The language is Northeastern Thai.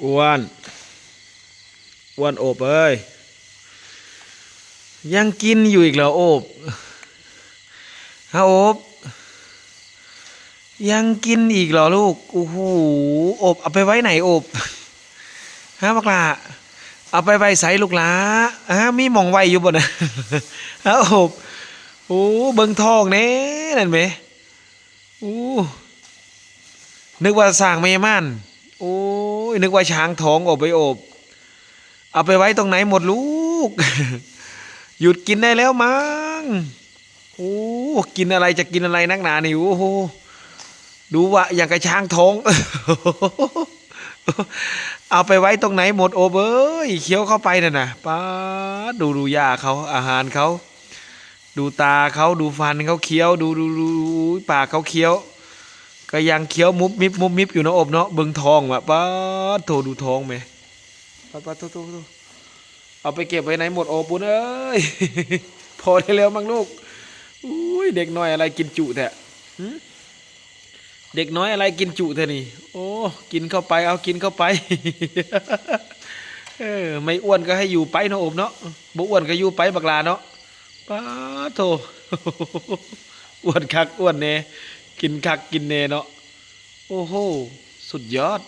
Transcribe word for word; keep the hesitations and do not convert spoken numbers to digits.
อ้วน อ้วน อบเอ้ย ยังกินอยู่อีกเหรอ อบ ฮะ อบ ยังกินอีกเหรอลูก โอ้โห อบ เอาไปไว้ไหน อบ ฮะ บักหล่า เอาไปไว้ไสลูกหล่า ฮะ มีหม่องไว้อยู่บ่นะ ฮะ อบ โอ้ เบิ่งท้องแหน่ นั่นแหม โอ้ นึกว่าช้างแม่ม่าน โอ้ย นึกว่าช้างท้อง อบไปอบ เอาไปไว้ตรงไหนหมดลูก หยุดกินได้แล้วมั้ง โอ้ กินอะไร จะกินอะไรนักหนานี่ โอ้โห ดูวะ อย่างกับช้างท้อง เอาไปไว้ตรงไหนหมด อบเอ้ย เคี้ยวเข้าไปน่ะนะ ป๊าด ดู ดูย่าเขา อาหารเขา ดูตาเขา ดูฟันเขาเคี้ยว ดู ดู ดู ดูปากเขาเคี้ยว ก็ยังเคี้ยวมุบมิบ มุบมิบอยู่นะ อบเนาะ เบิ่งท้องว่ะ ป๊าดโถ ดูท้องแหม ป๊าด ป๊าด โถ โถ โถ เอาไปเก็บไว้ไหนหมด อบปุ้นเอ้ย พอได้แล้วมั้งลูก อุ้ย เด็กน้อยอะไรกินจุแท้ หึ เด็กน้อยอะไรกินจุแท้นี่ โอ้ กินเข้าไป เอา กินเข้าไป เออ ไม่อ้วนก็ให้อยู่ไปเนาะ อบเนาะ บ่อ้วนก็อยู่ไป บักหล่าเนาะ ป๊าดโถ อ้วนคักอ้วนแน่ กินคักกินแน่เนาะ โอ้โห สุดยอด